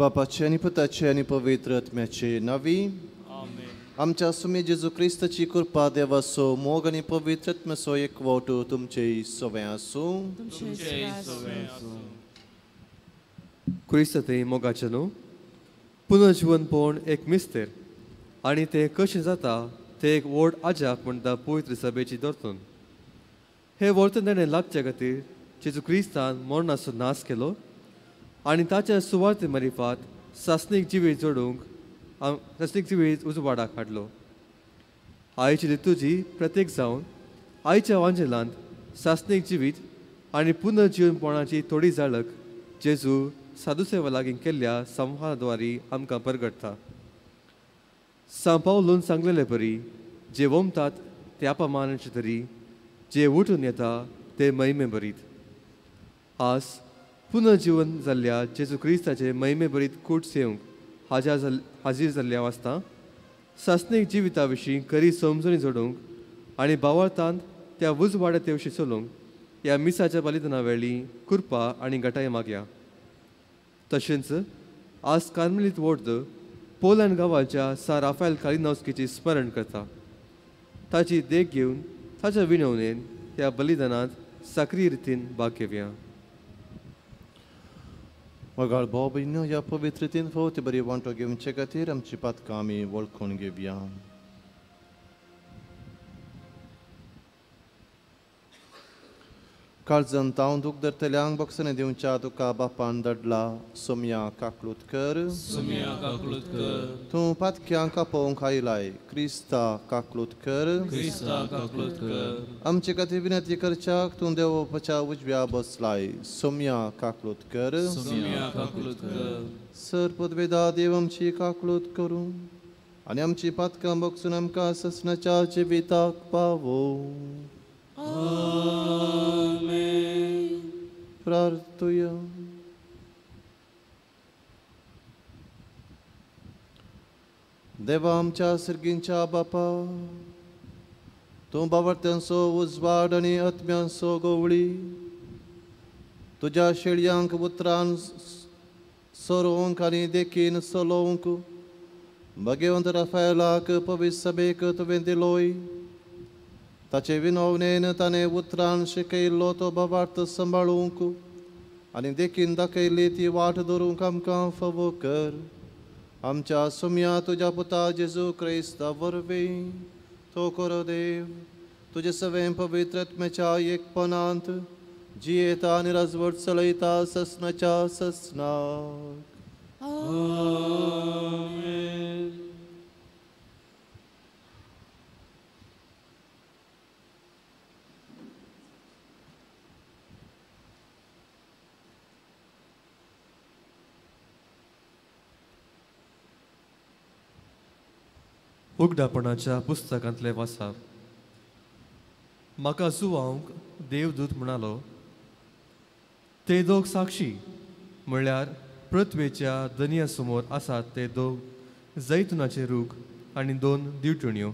बापाचे आनी पुताचे आनी पवित्र आत्म्याचे नांवी आमेन. आमच्या सुमी जेजू क्रिस्ताची कृपा, देवाचो मोग आनी पवित्र आत्म्याचो एकवट तुमचे सवें आसूं. तुमचेय सवें आसूं. क्रिस्त थंय मोगाचें न्हू पुनर्जिवनपण एक मिस्तेर आनी तें कशें जाता तें एक व्हड आजाप म्हणटा पवित्र सभेची दर्तून. हे वर्तन लागचे खातीर जेजू क्रिस्तान मरणाचो नाश केलो आनी ताच्या सुवार्ते मारिफात सासणीक जिवीत जोडूंक सासणीक जिवीत उजवाडाक हाडलो. आयची लितुजी प्रत्येक जावन आयच्या वांजेलांत सासणीक जिवीत आनी पुनर्जिवनपणाची थोडी झलक जेजू साधुसेवा लागीं केल्ल्या संवादाद्वारी आमकां परगटता. सांव पावलून सांगलेले परी जे वमतात ते अपमानाचे तरी, जे उठून येता ते महिमे भरीत. आज पुनर्जिवन जाल्ल्या जेजू क्रिस्ताचे महिमे भरीत कूट सेवंक हाजीर जाल्ल्या वाचता सासणीक जिविता विशीं खरी समजणी जोडूंक आनी भावार्थांत त्या उजवाड्या तेवशी चलूंक ह्या मिसाच्या बलिदाना वेळी कृपा आनी घटाय मागया. तशेंच आज कार्मेलीत वोर्द पोलंड गांवाच्या सा राफायल कालिनोस्कीची स्मरण करता. ताची देख घेवन ताच्या विनवणेन त्या बलिदानांत सक्रीय रितीन भाग घेवया. मोगाळ भाव भयणींनो, ह्या पवित्र रितीन फावटी बरी वांटो घेवचे खातीर आमची पातकां आमी वळखून घेवया. काळजान तांव दूख धरतल्यांक बक्षणें दिवच्या तुका बापान धाडला. सोमया काकलूत कर, सोमया काकलूत कर. तूं पातक्यांक आपोवंक आयलाय, क्रिस्ता काकलूत कर, क्रिस्ता काकलूत कर. आमचे खातीर विनंती करच्याक तूं देवपाच्या उजव्या बसलाय. सोमया काकलूत कर, सोमया काकलूत कर. सर पदवेदा देव आमची काकलूत करूं आनी आमची पातकां बक्षून आमकां ससनाच्या जिविताक पावो. आमेन. प्रार्थुया. देवा आमच्या सर्गींच्या बापा, तूं बावडत्यांचो उजवाड आनी आत्म्यांचो गवळी, तुज्या शेळयांक उतरान सरोवंक आनी देखीन चलोवंक भगवंत राफायलाक पवित्र सभेक तुवें दिलोय. ताचे विनवणेन ताणें उतरान शिकयल्लो तो भावार्थ सांबाळूंक आनी देखीन दाखयल्ली ती वाट धरूंक आमकां फावो कर. आमच्या सोम्या तुज्या पुता जेजू क्रिस्ता वरवीं तो करो देव तुजे सवें पवित्र आत्म्याच्या एकपणांत जियेता आनी राजवट चलयता ससनाच्या ससनाक. आमेन. उगडापणाच्या पुस्तकांतले वासाप. म्हाका जुवांक देवदूत म्हणालो, ते दोग साक्षी म्हळ्यार पृथ्वेच्या दनिया समोर आसात ते दोग जैतुनाचे रूख आनी दोन दिवटण्यो.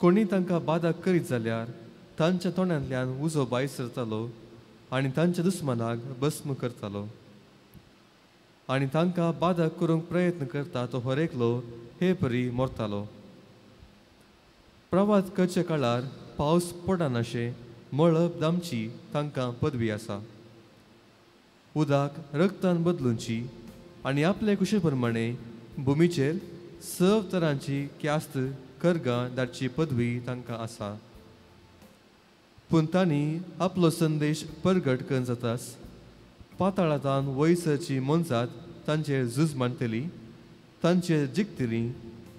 कोणी तांकां बादा करीत जाल्यार तांच्या तोंडांतल्यान उजो भायर सरतालो आनी तांच्या दुस्मानाक भस्म करतालो. आनी तांकां बादा करूंक प्रयत्न करता तो हरेकलो हे परी मरतालो. प्रवास करच्या काळार पावस पडनाशें मळब दामची तांकां पदवी आसा. उदक रक्तान बदलुंची आनी आपले कुशे प्रमाणे भुमीचेर सव तरांची क्यास्त करगां धाडची पदवी तांकां आसा. पूण तांणी आपलो संदेश परगट करून जातास पाताळांतान वयसरची मनजात तांचेर झूज मांडटली, तांचेर जिखतली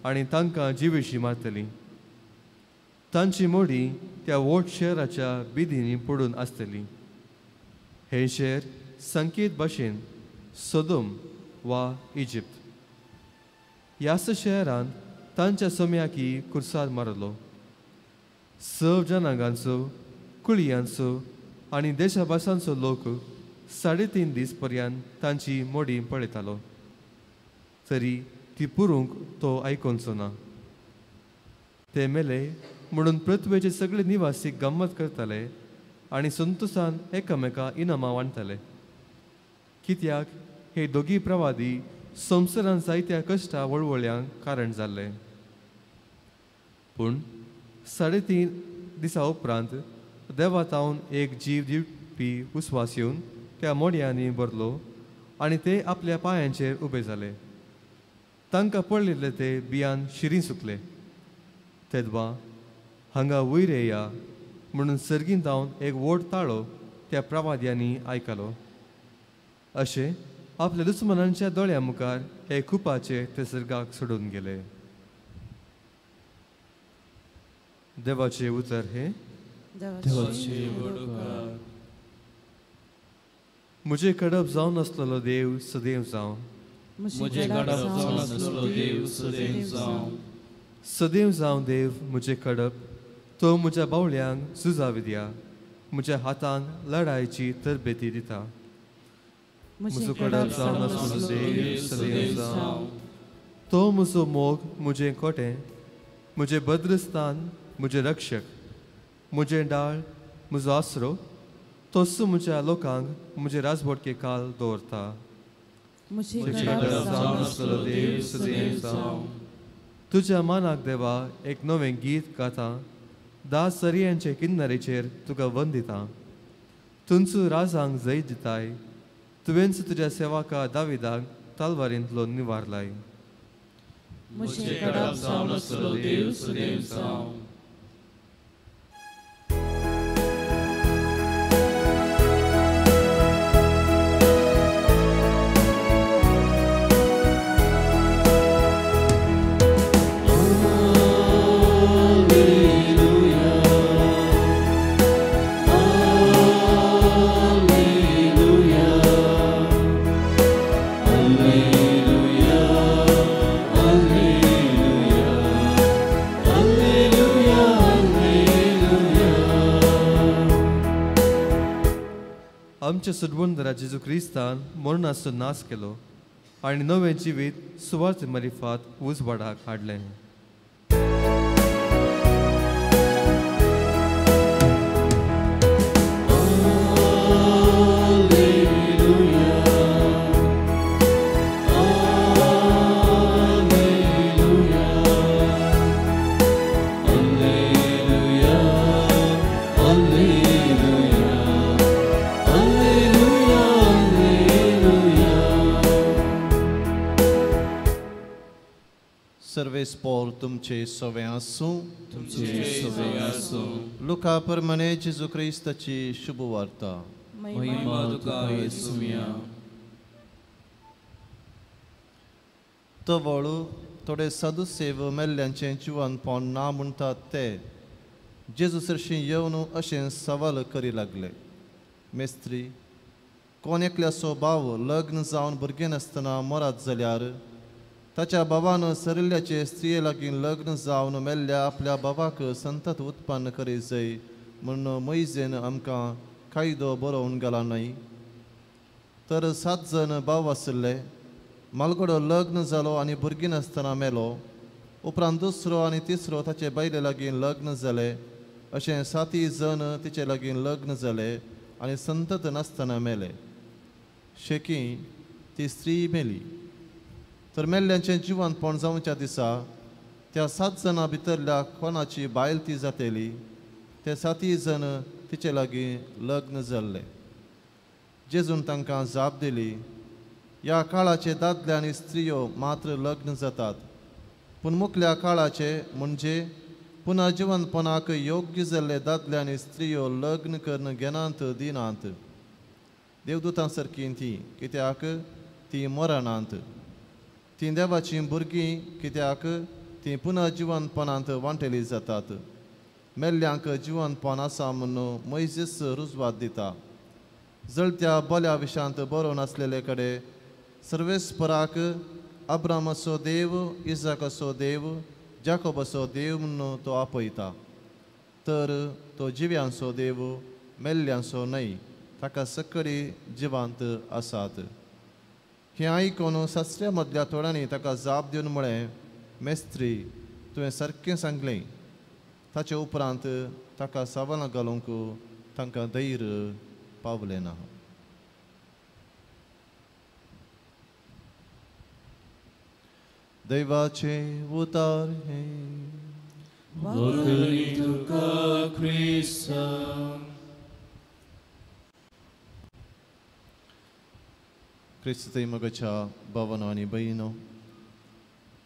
आनी तांकां जिवेशी मारतली. तांची मोडी त्या व्हड शहराच्या बिदींनी पडून आसतली. हें शहर संकेत भाशेन सोदोम वा इजिप्त. ह्याच शहरांत तांच्या सोम्याकी कुर्सार मारलो. सव जनांगांचो, कुळयांचो आनी देशाभासांचो लोक 3.5 दीस पर्यंत तांची मोडी पळयतालो, तरी ती पुरूंक तो आयकोनचो ना. ते मेले म्हणून पृथ्वेचे सगळे निवासी गम्मत करताले आनी संतोसान एकामेका इनामां वांट्टाले, कित्याक हे दोगी प्रवादी संवसारांत जायत्या कश्टा वळवळ्यांक कारण जाल्ले. पूण 3.5 दिसा उपरांत देवा थावन एक जीव दिवपी उस्वास येवन त्या मोडयांनी भरलो आनी ते आपल्या पांयांचेर उबे जाले. तांकां पडलेले ते बियान शिरी सुकले. तेदवा हांगा वयर येया म्हणून सर्गीन जावन एक व्हड ताळो त्या प्रवाद्यांनी आयकलो. अशें आपल्या दुस्मनांच्या दोळ्या मुखार हे कुपाचे ते सर्गाक सोडून गेले. देवाचे उतर हे. म्हजे कडप जावन आसलेलो देव सदैव जावं. म्हजे कडप जावन आसलेलो देव सदैव जावं. सदैव जावं देव म्हजे कडप, तो म्हज्या बावळ्यांक सुजाव दिया, म्हज्या हातांक लढायची तरबेती दिता. म्हजो कडप जावन आसलेलो देव सदैव जावं. तो म्हजो मोग, म्हजें कोटें, म्हजें भद्रस्थान, म्हजें रक्षक, म्हजें डाळ, म्हजो आसरो, तोच म्हज्या लोकांक म्हजे राजवटके काल दवरता. तुज्या मानाक देवा एक नवें गीत गाता, 10 सरयांचे किन्नरेचेर तुका वंदिता. तुंचू राजांक जैत दिताय, तुवेंच तुज्या सेवाका दाविदाक तलवारींतलो निवारलाय. आमच्या सुटबंदरा जेजू क्रिस्तान मरणाचो नाश केलो आनी नवें जिवीत सुवार्थ मारिफात उजवाडाक हाडलें. सर्वेस्पोर तुमचे सवे आसूं. तुमचे सवे आसूं. लुका परमने जेजू क्रिस्ताची शुभ वार्ता. महिमा तुका येसुया. तवळ थोडे साधुसेव मेल्ल्यांचें जिवनपण ना म्हणटात ते जेजू सरशीं येवन अशें सवाल करी लागले. मेस्त्री, कोण एकल्याचो भाव लग्न जावन भुरगें नासतना मरात जाल्यार ताच्या भावान सरिल्ल्याचे स्त्रिये लागीं लग्न जावन मेल्ल्या आपल्या भावाक संतत उत्पन्न करी जाय म्हूण मोयजेन आमकां कायदो बरोवन घाला न्हय? तर 7 जण भाव आशिल्ले. मालगडो लग्न जालो आनी भुरगीं नासतना मेलो. उपरांत दुसरो आनी तिसरो ताचे बायले लागीं लग्न जाले. अशें 7 जण तिचे लागीं लग्न जाले आनी संतत नासतना मेले. शेकी ती स्त्री मेली. तर मेल्ल्यांचें जिवनपण जावच्या दिसा त्या 7 जाणां भितरल्या कोणाची बायल ती जातली? ते 7 जण तिचे लागीं लग्न जाल्ले. जेजून तांकां जाप दिली, ह्या काळाचे दादले आनी स्त्रियो मात्र लग्न जातात, पूण मुखल्या काळाचे म्हणजे पुनः जिवनपणाक योग्य जाल्ले दादले आनी स्त्रियो लग्न करून घेनात दिनात. देवदूतां सारकीं ती, कित्याक ती मरणांत. तीं देवाचीं भुरगीं, कित्याक तीं पुनः जिवनपणांत वांटेली जातात. मेल्ल्यांक जिवनपण आसा म्हूण मोयजीस रुजवात दिता. जळत्या बोल्या विशांत बरोवन आसलेले कडेन सर्वेस्पराक अब्रामाचो देव, इजाकाचो देव, जाकोबाचो देव म्हूण तो आपयता. तर तो जिव्यांचो देव, मेल्ल्यांचो न्हय, ताका सकडी जिवांत आसात. हें आयकून सासऱ्या मदल्या थोड्यांनी ताका जाप दिवन म्हळें, मेस्त्री, तुवें सारकें सांगलें. ताचे उपरांत ताका सवालां घालूंक तांकां धैर्य पावलें ना. दैवाचे उतार हे। वखरी तुका क्रिस्ता। क्रिस्ती मगाच्या भावानो आनी भयणीनो,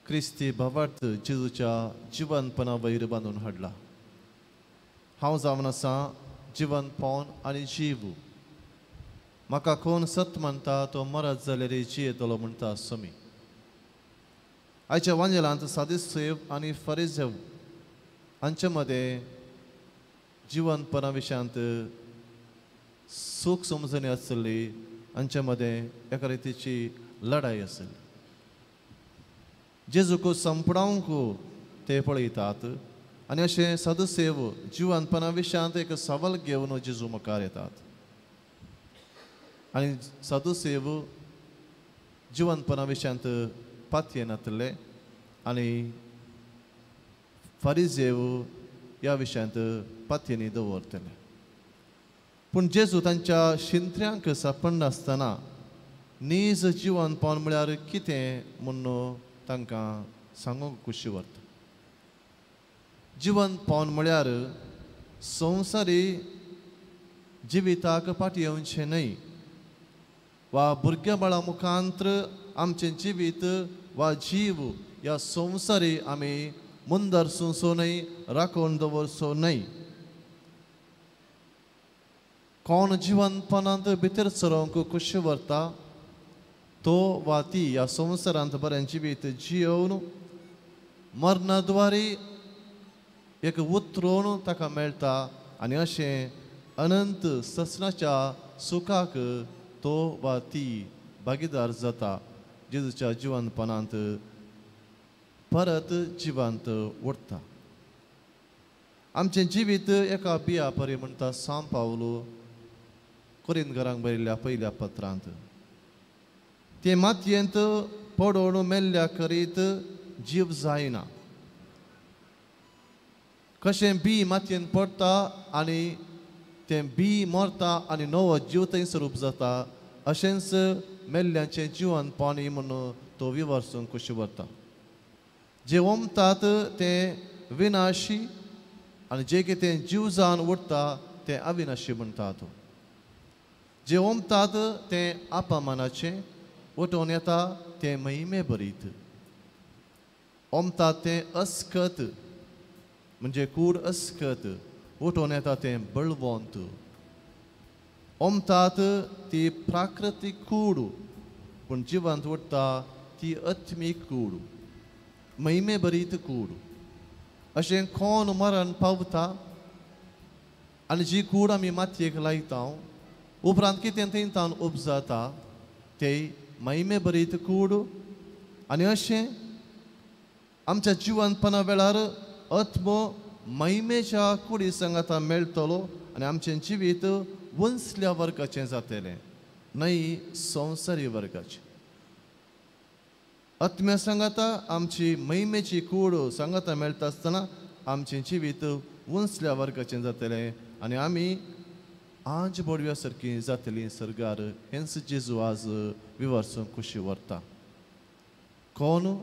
क्रिस्ती भावार्थ जेजूच्या जिवनपणा वयर बांदून हाडला। हांव जावन आसा जिवनपण आनी जीव। म्हाका कोण सत म्हणटा तो मरत जाल्यार जियेतलो म्हणटा समी। आयच्या वांजेलांत सादेसेव आनी फरिजेव हांचे मदें जिवनपणा विशयांत सूख समजणी आसली, हांचे मदें एका रितीची लढाई आसली। जेजूक संपडावंक ते पळयतात आनी अशें सदसेव जिवनपणा विशयांत एक सवाल घेवन जेजू मुखार येतात आनी सदसेव जिवनपणा विशयांत पातयेनातले आनी फारिजेव ह्या विशयांत पातयेनी दवरतले। पूण जेजू तांच्या शिंत्र्यांक सापडनासतना नीज जिवनपण म्हळ्यार कितें म्हूण तांकां सांगूंक खुशी व्हरता। जिवनपण म्हळ्यार संवसारी जिविताक फाटी येवचें न्हय वा भुरग्या बाळा मुखांत्र आमचें जिवीत वा जीव ह्या संवसारी आमी मुंदरसो न्हय, राखून दवरचो न्हय। कोण जिवनपणांत भितर सरोंक खुशी व्हरता तो वा ती ह्या संवसारांत बरें जिवीत जियोवन मरणा द्वारे एक उतरून ताका मेळटा आनी अशें अनंत ससनाच्या सुखाक तो वा ती भागीदार जाता। जेजूच्या जिवनपणांत परत जिवंत उरता। आमचें जिवीत एका बिया परी म्हणटा सांव पावलो कोरिंदघरांक बरयल्ल्या पयल्या पत्रांत। ते मातयेंत पडोवन मेल्ल्या करीत जीव जायना। कशें बी मातयेंत पडटा आनी तें बी मरता आनी नवो जीव थंयसर उपजता, अशेंच मेल्ल्याचें जिवनपण म्हूण तो विवर्सूंक खुशी व्हरता। जे ओमतात तें विनाशी आनी जे कितें जीव जावन उरता तें अविनाशी म्हणटा तो। जे ओमतात तें अपमानाचें, उठोवन येता तें महिमे भरीत। ओमतात तें अस्कत म्हणजे कूड अस्कत, उठोवन येता तें बळवंत। ओमतात ती प्राकृतीक कूड, पूण जिवंत उरता ती आत्मीक कूड, महिमे भरीत कूड। अशें कोण मरण पावता आनी जी कूड आमी मातयेक लायता उपरांत कितें थंय तावन उपजाता ते महिमे भरीत कूड। आनी अशें आमच्या जिवनपणा वेळार आत्मो महिमेच्या कुडी सांगाता मेळटलो आनी आमचें जिवीत वंसल्या वर्गाचें जातलें, न्हय संवसारी वर्गाचें। आत्म्या सांगाता आमची महिमेची कूड सांगाता मेळटा आसतना आमचें जिवीत वंसल्या वर्गाचें जातलें आनी आमी आज बोडव्या सारकी जातली सर्गार। हेंच जेजू आज विवर्सूंक खुशी व्हरता। कोण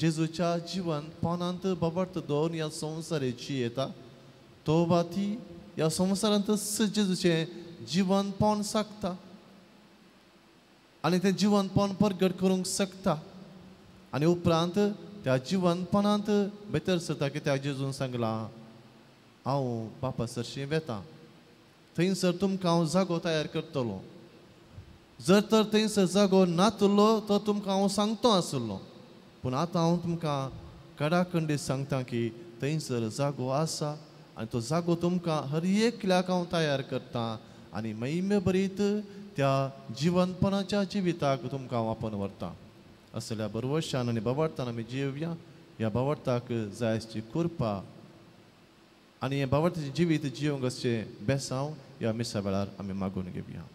जेजूच्या जिवनपणांत बाबर्त दवरून ह्या संवसाराची येता तो वा ती ह्या संवसारांत जेजूचें जिवनपण सागता आनी तें जिवनपण परगट करूंक शकता आनी उपरांत त्या जिवनपणांत भितर सरता। कित्याक जेजून सांगलां, हांव बापा सरशीं वेता, थंयसर तुमकां हांव जागो तयार करतलो। जर तर थंयसर जागो नातलो तर तुमकां हांव सांगतो आसलो, पूण आतां हांव तुमकां कडाखंडीत सांगता की थंयसर जागो आसा आनी तो जागो तुमकां हर एकल्याक हांव तयार करता आनी महिमे भरीत त्या जिवनपणाच्या जिविताक तुमकां हांव आपोवन व्हरता। असल्या बरवशान आनी भावार्थान आमी जिवया। ह्या भावार्थाक जाय आसची कृपा आनी हें भावार्थाचें जिवीत जिवंक आसचें बेसांव ह्या मिसा वेळार आमी मागून घेवया।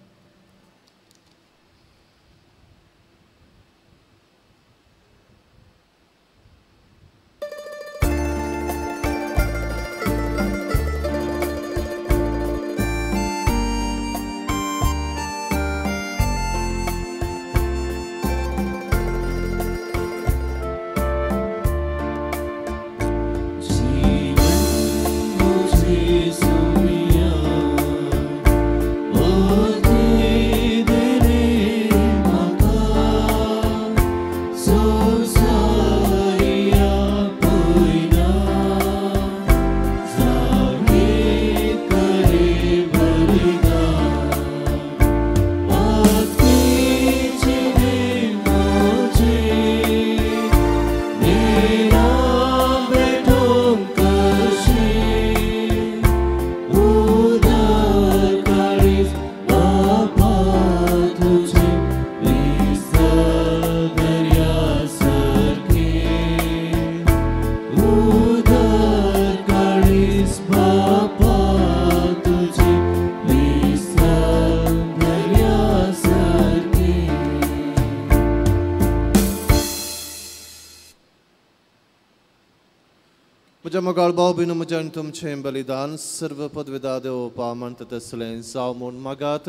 म्हज्या मोगाळ भाव भयणीं, म्हजें आनी तुमचें बलिदान सर्व पदवेदा देवपा म्हणटा तसलें जावं म्हूण मागात.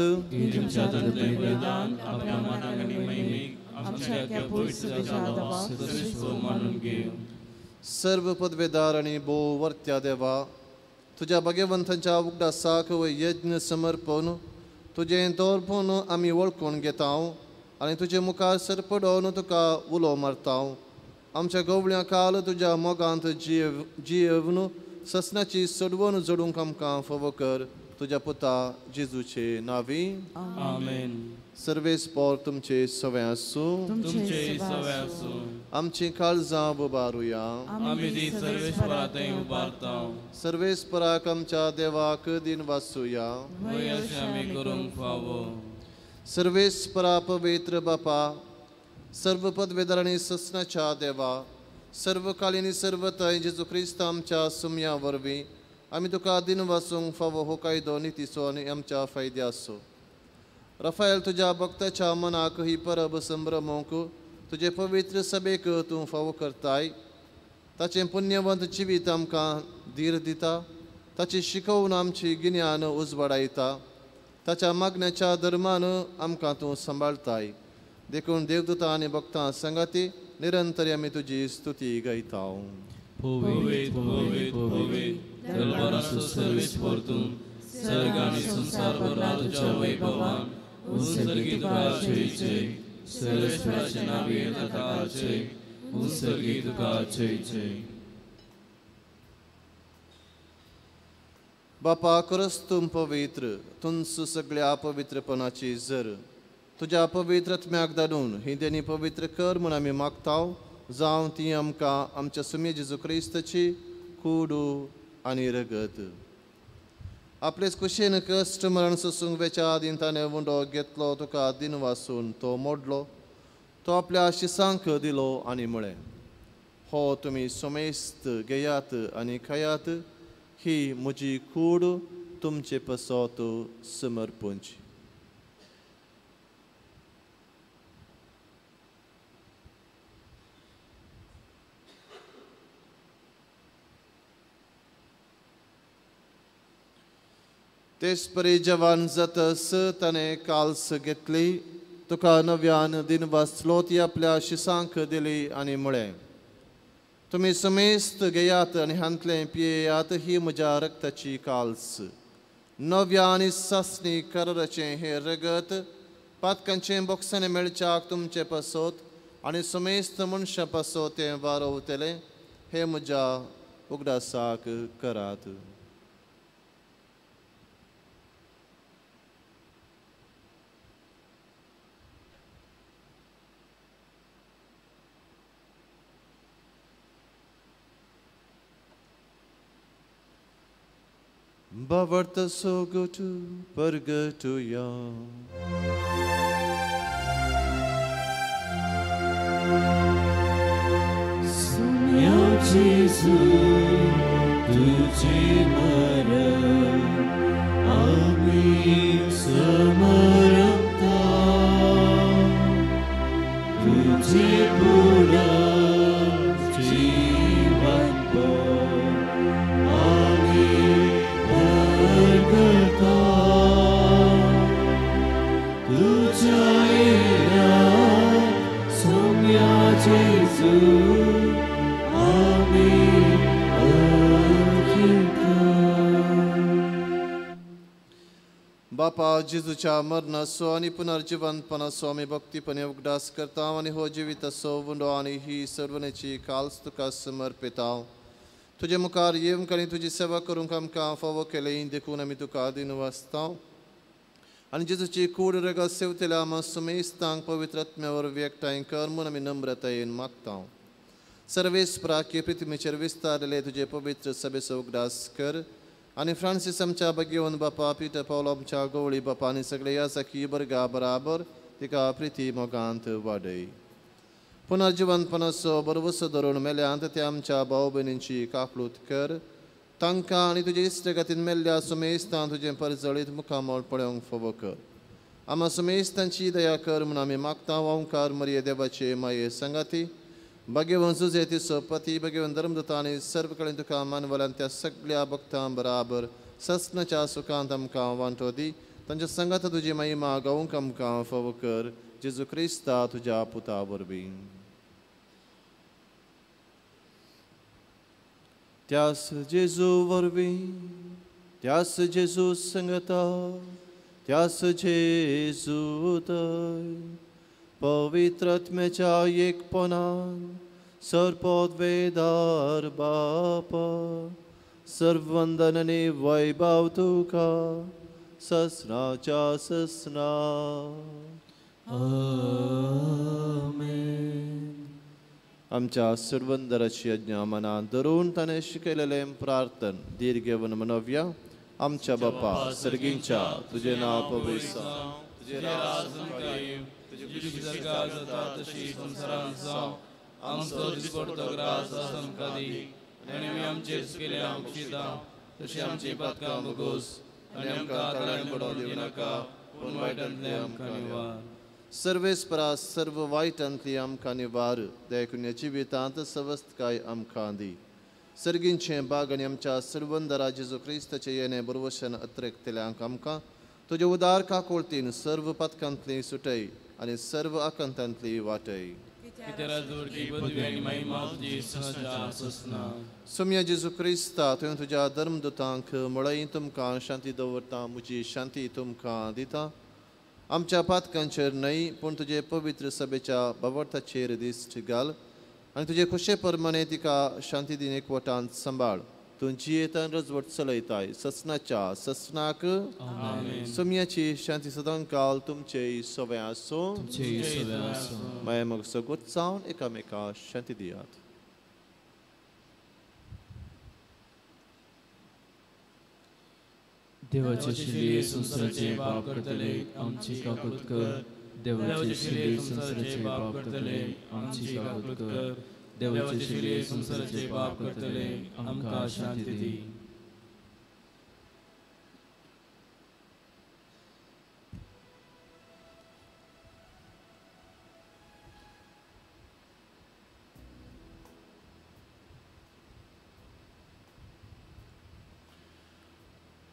सर्व पदवेदार आनी भोव वर्त्या देवा, तुज्या भाग्यवंतांच्या उगडासाक यज्ञ समर्पण तुजें दर्पण आमी वळखून घेता आनी तुजे मुखार सरपडोवन तुका उलो मारता. आमच्या गवळ्या काल तुज्या मोगांत जियेवन ससनाची सोडवण जोडूंक आमकां फावो कर, तुज्या पुता जेजूचे नांवी. आमेन. सर्वेस्पर तुमचे सवे आसूं. तुमचे सवे आसूं. आमची काळजां उबारुया. आमी ती सर्वेस्परा थंय उबारता. सर्वेस्पराक आमच्या देवाक दिन वाचुया. वय अशें आमी करूंक फावो. सर्वेस्परा पवित्र बापा, सर्व पदवेदार आनी ससनाच्या देवा, सर्वकालीन सर्वथंय जेजू क्रिस्त आमच्या सुमया वरवीं आमी तुका दिन वाचूंक फावो हो कायदो नितीचो आनी आमच्या फायद्याचो. रफायल तुज्या भक्ताच्या मनाक ही परब संभ्रमूंक तुजे पवित्र सभेक तूं फावो करताय. ताचें पुण्यवंत जिवीत आमकां धीर दिता, ताची शिकोवन आमची गिन्यान उजवाडायता, ताच्या मागण्याच्या धर्मान आमकां तूं सांबाळताय. देखून देवदूतां आनी भक्तां सांगाती निरंतर आमी तुजी स्तुती गायता. पवित्र पवित्र पवित्र दरबाराचो सर्वेस्पर तूं, सर्ग आनी संवसार भरला तुज्या वैभवान. उत्सर्गी तुका जय जय, सर्वेस्पराचे नांवी येता ताका जय. उत्सर्गी तुका जय जय. बापा, खरंच तूं पवित्र, तुंच सगळ्या पवित्रपणाची जर तुज्या पवित्र आत्म्याक धाडून ही देणी पवित्र कर म्हूण आमी मागता. जावं ती आमकां आमच्या सुमे जेजू क्रिस्ताची कूड आनी रगत. आपलेच कुशीन कश्ट मरण सोसूंक वेच्या आदीं ताणें उंडो घेतलो, तुका दिन वासून तो मोडलो, तो आपल्या शिसांक दिलो आनी म्हळें, हो तुमी सोमेस्त घेयात आनी खायात, ही म्हजी कूड तुमचे पसत समर्पणची. तेच परी जवान जातस ताणें काल्स घेतली, तुका नव्यान दिन वाचलो, ती आपल्या शिसांक दिली आनी म्हळें, तुमी समेस्त घेयात आनी हांतलें पियेयात, ही म्हज्या रक्ताची काल्स, नव्या आनी सासणी कराराचें हें रगत पातकांचें बोक्सांनी मेळच्याक तुमचे पासत आनी समेस्त मनशां पासत तें वारवतलें, हें म्हज्या उगडासाक करात. Bavarta sogotu pergatuya. Sumya Jesu tujhe maram ami samaramta tujhe pura jeevan po ami परगता तुझ्या सोम्या जेजू आमी अर्पिता. बापा, जेजूच्या मरणाचो आनी पुनर्जिवंतपणाचो आमी भक्तीपणे उगडास करता आनी हो जिविताचो उंडो आनी ही सर्वनेची काल्स तुका समर्पिता. तुजे मुखार येवंक आनी तुजी सेवा करूंक आमकां फावो केलें देखून आमी तुका दिन वाचता आनी जेजूची कूड रगत सेवतल्या आमा सुमेस्तांक पवित्र आत्म्या वरवीं एकठांय कर म्हूण आमी नम्रतायेन मागता. सर्वेस्पराक पृथ्वीचेर विस्तारले तुजे पवित्र सभेचो उगडास कर आनी फ्रांसीस आमच्या भाग्यवंत बापा, पीटर पावलो आमच्या गवळी बापा आनी सगळे याजकी वर्गा बराबर तिका प्रिती मोगांत वाडय. पुनर्जिवंतपणाचो बरवसो धरून मेल्यांत त्या आमच्या भाव भयणींची काकळूत कर, तांकां आनी तुजे इश्टगतीन मेल्ल्या सुमेस्तां तुजें परजळीत मुखामळ पळोवंक फावो कर. आमा सुमेस्तांची दया कर म्हूण आमी मागता. ओंकार मरिये देवाचे माये सांगाती भाग्यवंत जुजे तिचो पती, भाग्यवंत धर्मदूतां आनी सर्व कडेन तुका मानवल्यान त्या सगळ्या भक्तां बराबर ससनाच्या सुखांत आमकां वांटो दी. तांच्या संगात तुजी महिमा गावंक आमकां फावो कर, जेजू क्रिस्ता तुज्या पुता वरवीं. त्यास जेजू वरवीं, त्यास जेजू संगता, त्यास जेजू थंय पवित्र आत्म्याच्या एकपणान सर्वपदवेदार बापा सर्ववंदन आनी वैभव तुका ससनाच्या ससना. आमेन. आमच्या सर्वंदराची आज्ञा मनान धरून ताणें शिकयलेलें प्रार्थन धीर घेवन म्हणोवया. आमच्या बापा सर्गींच्या, तुजें नांव पवित्र जावं, तुजें राज तुजी सरकार जाता तशी संवसारांत जावं. आमचो दिसपडतो ग्रास आज आमकां दी आनी आमी आमचेर चुकिल्ल्या बक्षिता तशी आमची पातकां भोगोस आनी आमकां ताळ्यान पडोवंक दिवनाका, पूण वायटांतलें आमकां निवार. सर्वेस्परा सर्व वायटांतली आमकां निवार, देखून जिवितांत सवस्तकाय आमकां दी. सर्गींचें बाग आनी आमच्या सर्वंदरा जेजू क्रिस्ताचें येणें बरवशन अत्रेकतल्यांक आमकां तुजे उदार काकुळतीन सर्व पातकांतली सुटय आनी सर्व आकांतांतली वाटय. सोम्या जेजू क्रिस्ता, तुवें तुज्या धर्मदूतांक म्हळें, तुमकां शांती दवरता, म्हजी शांती तुमकां दिता. आमच्या पातकांचेर न्हय पूण तुजे पवित्र सभेच्या बावर्थाचेर दिश्ट घाल आनी तुजे खुशे प्रमाणे तिका शांती दिन एकवटान सांबाळ. तूं जियेतान रजवट चलयताय ससनाच्या ससनाक. सोम्याची शांती सदांकाल तुमचे सवय आसूं. माया मग सगोत जावन एकामेका शांती दियात. देवाचे शिले संवसाराचे पाप करतले आमची काकूत कर. देवाचे शिले संवसाराचे पाप करतले आमची काकूत कर. देवाचे शिले संवसाराचे पाप करतले आमकां शांती दी.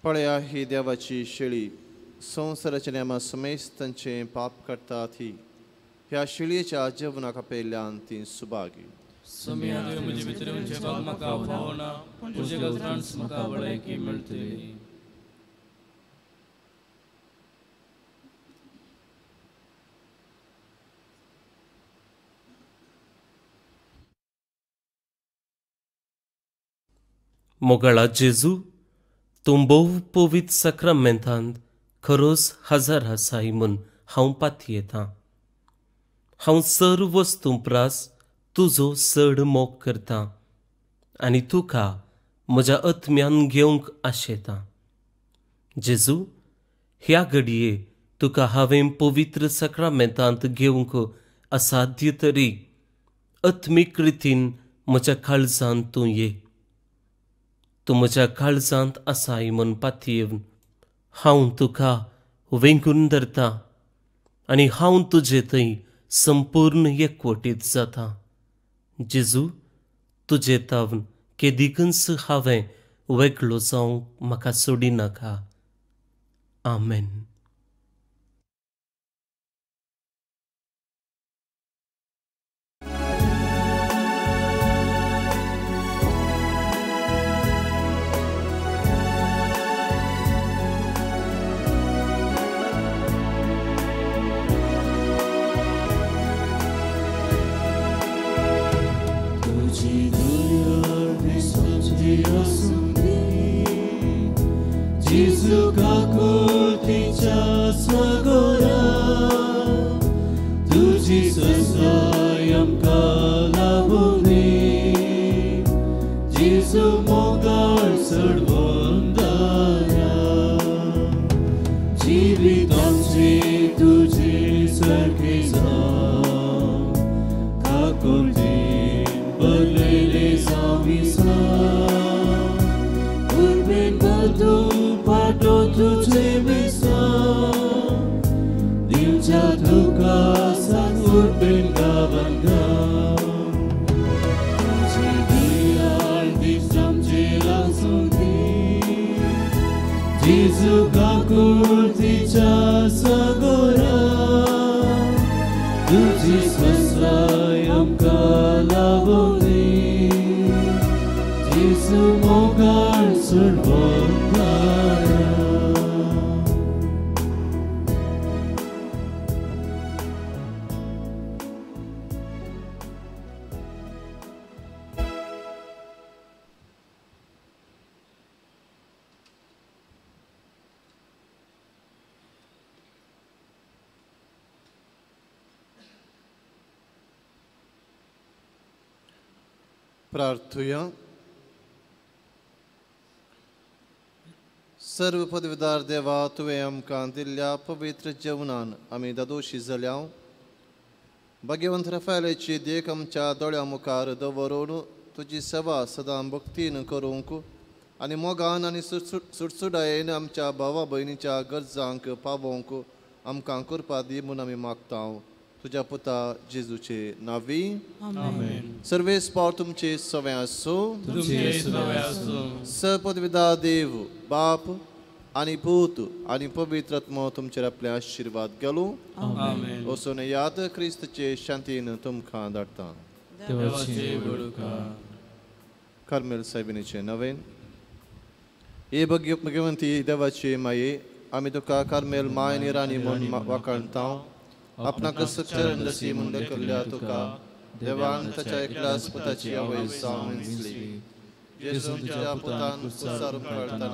पळया ही देवाची शेळी, संवसाराच्या नेमा समेस्त तांचें पाप करता ती. ह्या शेळयेच्या जेवणाक आपयल्ल्यान ती सुभागी. सोम्या तुवें म्हजे भितर येवचें भाग म्हाका फावना, पूण तुजे गजांच म्हाका भलायकी मेळटली. मोगाळा जेजू, तूं भोव पवित्र साक्रामेंतांत खरोच हजर आसाय म्हूण हांव पातयेतां. हांव सर्व वस्तूं प्रास तुजो चड मोग करतां आनी तुका म्हज्या आत्म्यान घेवंक आशेतां. जेजू, ह्या घडये तुका हांवें पवित्र साक्रामेंतांत घेवंक असाध्य तरी आत्मीक रितीन म्हज्या काळजांत तूं ये. तूं म्हज्या काळजांत आसाय म्हूण पातयेवन हांव तुका वेंगून धरतां आनी हांव तुजे थंय संपूर्ण एकवटीत जाता. जेजू, तुजे तावन केदिकूच हांवें वेगळो जावंक म्हाका सोडिनाका. आमेन. जेजू काकुळतीच्या सागरा, तुजी ससाय आमकां लाभुनी. जेजू मोगाळ चडवंदारा, जिवीत आमचें तुजे सारकें जावं, काकुळतीन भरलेलें जावं सा. उर्बेन तूं पाटो तुझे मिसां, दिवच्या तुका सात उर्बेन गावन गाव. जेजू काकुळतीच्या सागोरा तुजी स्वस्ताय आमकां लाभोनी जेजू मोगाळ सोडवणारा. प्रार्थुया. सर्व पदवीदार देवा, तुवें आमकां दिल्ल्या पवित्र जेवणान आमी दादोशी जाल्या. भाग्यवंत रफायलाची देख आमच्या दोळ्या मुखार दवरून तुजी सेवा सदां भक्तीन करूंक आनी मोगान आनी सुडसुडायेन आमच्या भावा भयणीच्या गरजांक पावोवंक आमकां कृपा दी म्हूण आमी मागता तुज्या पुता जेजूचे नांवी. आमेन. सर्वेस पाव तुमचे सवे आसूं. तुमचे सवे आसूं. सपदविदा देव बाप आनी पूत आनी पवित्र आत्मो तुमचेर आपले आशिर्वाद घालूं. आमेन. वचून याद क्रिस्तचे शांतीन तुमकां धाडटा. कार्मेल सायबिणीचें नवेन. हे भगवंती देवाची माये, आमी तुका कार्मेल my आनी राणी म्हूण वाखाणता. आपणाक चरण दसी म्हूण लेखल्ल्या तुका देवान ताच्या एकल्याच पुताची आवय जावन विंचली. जेजून तुज्या पुतान कुसार उमकाळतना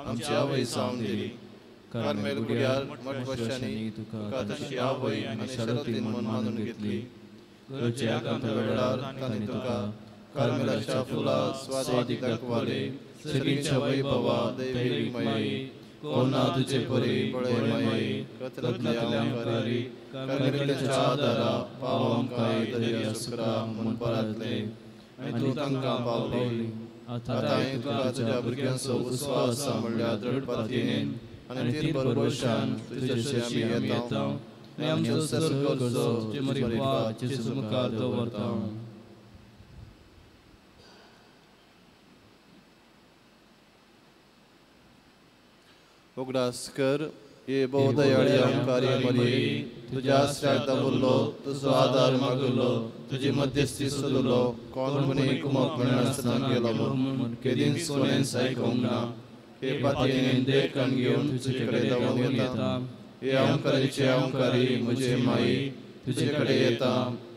आमची आवय जावन दिली. कार्मेल गुड्यार मठवशांनी तुका ताची आवय आनी शरतीन म्हूण मानून घेतली. गरजेच्या वेळार तांणी तुका कार्मेलाच्या फुलां स्वादीक दाखवाले. सगळींच्या वैभवा दैवीक माये, कोण ना तुझे परी बळे माये, कथनांतल्या अंकारी कार्मेलाच्या आदारा पाव आमकां दर्या सुकरा म्हूण परातले आनी तूं तांकां पावली. आतां तुका तुज्या भुरग्यांचो उस्वास आसा म्हणल्यार दृढ पातयेन आनी तीर भरवशान तुजे आमी येता आनी आमचो सर्व गरजो तुजे मरिफात जेजू मुखार दवरता. उगडास कर हे भोव दयाळी ओंकारी मरिये, तुज्या आसऱ्याक दाबुल्लो, तुजो आदार मागुल्लो, तुजी मध्यस्थी सोदलो, कोण म्हणी कुमक मेळनासतना गेलो म्हूण केदींच कोणेंच आयकूंक ना. हे पातयेन देख कान घेवन तुजे कडेन धांवून येता. हे ओंकारीचे ओंकारी म्हजे माई, तुजे कडेन येता.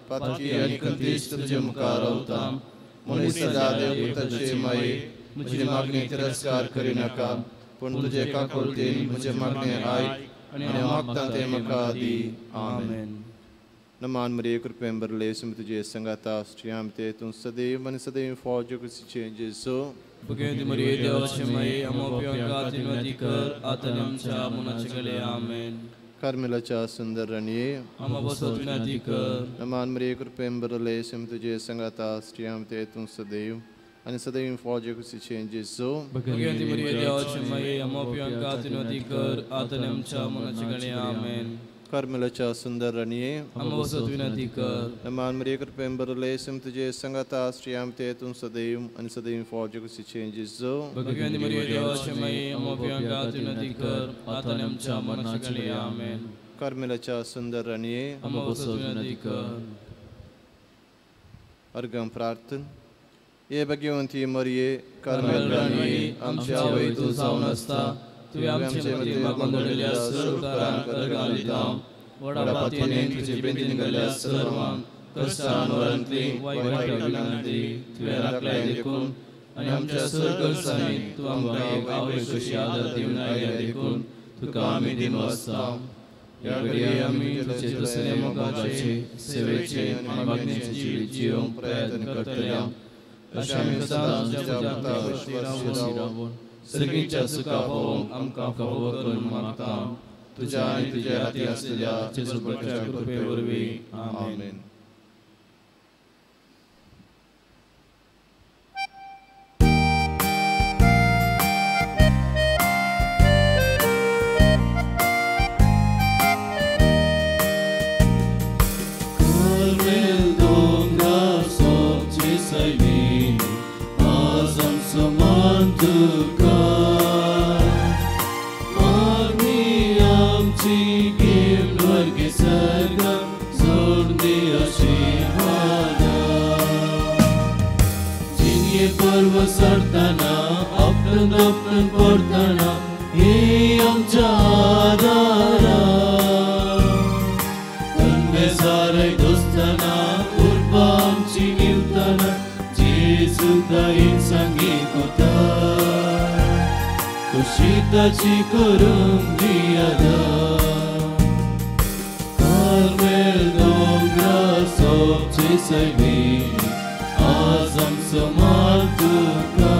पातकी आनी खंतीच तुजे मुखार रावता. मनीस सदा देवपुताचे माई, म्हजी मागणी तिरस्कार करिनाका, पूण तुजे काकुळतीन म्हजें मागणें आयक आनी हांव मागता तें म्हाका दी. आमेन. नमान मरिये, कृपेन भरले, तुजे संगाता, स्त्रियां ते तूं सदैव आनी सदैव फौज क्रिस्तीचें जेजू. भगवंती मरिये देवाचे माये, आमकां पियांकात विनंती कर आतां आनी आमच्या मरणाचे वेळार. आमेन. कार्मेलाच्या सुंदर राणये, आमकां बसत विनंती कर. नमान मरिये, कृपेन भरले, तुजे संगाता, स्त्रियां ते तूं सदैव आनी सदैव फौज क्रिस्तीचें जेजू. भगवंती मरिये देवाचे माये, आमकां पियांकात विनंती कर आतां आनी आमच्या मरणाचे वेळार. आमेन. कार्मेलाच्या सुंदर राणये, आमकां बसत विनंती कर. नमान मरिये, कृपेन भरले, तुजे संगाता, स्त्रियां ते तूं सदैव आनी सदैव फौज क्रिस्तीचें जेजू. भगवंती मरिये देवाचे माये, आमकां पियांकात विनंती कर आतां आनी आमच्या मरणाचे वेळार. आमेन. कार्मेलाच्या सुंदर राणये, आमकां बसत विनंती कर. अर्गम प्रार्थन. हे भगवंती मरिये, कार्मेल राणये, आमची आवय तूं जावन आसता, तुवें आमचे मदीं मागून दवरिल्ल्या सर्व उपकारांक अर्गां दिता. व्हडा पातयेन तुजे बेंदीन गेल्ल्या सर्वांक कश्टान वरांतली वायट विनंती तुवें राखल्या देखून आनी आमच्या सर्व गरजांनी तूं आमकां एक आवय कशी आदार दिवन आयल्या देखून तुका आमी दिनवासता. ह्या घडये आमी तुजे दुसरे मोगाचे, सेवेचे आनी मागणेचे जिवीत जियोवंक प्रयत्न करतले. अशें आमी सदांच तुज्या पुता विश्वासी रावून सगळींच्या सुखा पावोवंक आमकां फावो करून मागता. तुज्या आनी तुज्या हाती आसलेल्या जेजूच्या कृपे वरवीं. आमेन. कार्मेल दोंगरार सोबची सायबीण, आज आमचो मान तुका. वतना आपटून आपटून पडटना ही आमच्या आदारा बेजारय दोस्तना उर्बा आमची निवतना जेजू दायीन सांगी कोता खुशी ताची करूंक दियादा कार्मेल दोंगरा सोबचे सैमी आज आमचो माल तुका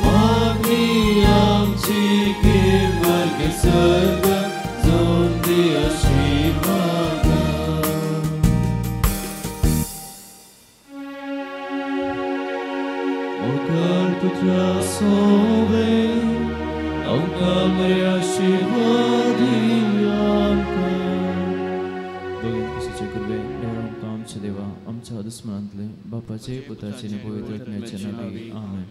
मागणी आमची किर्वर्गे सर्ग जोन दी आशीर्वादा. मोगाळ पुत्रा सोवे आमकां बरे आशीर्वाद आमकां. भगीन कुशीचे कृपे देव आमकां आमच्या देवा आमच्या दुस्मनांतले बापाचे पुताचे आनी पवित्र आत्म्याचे नांवी आमेन.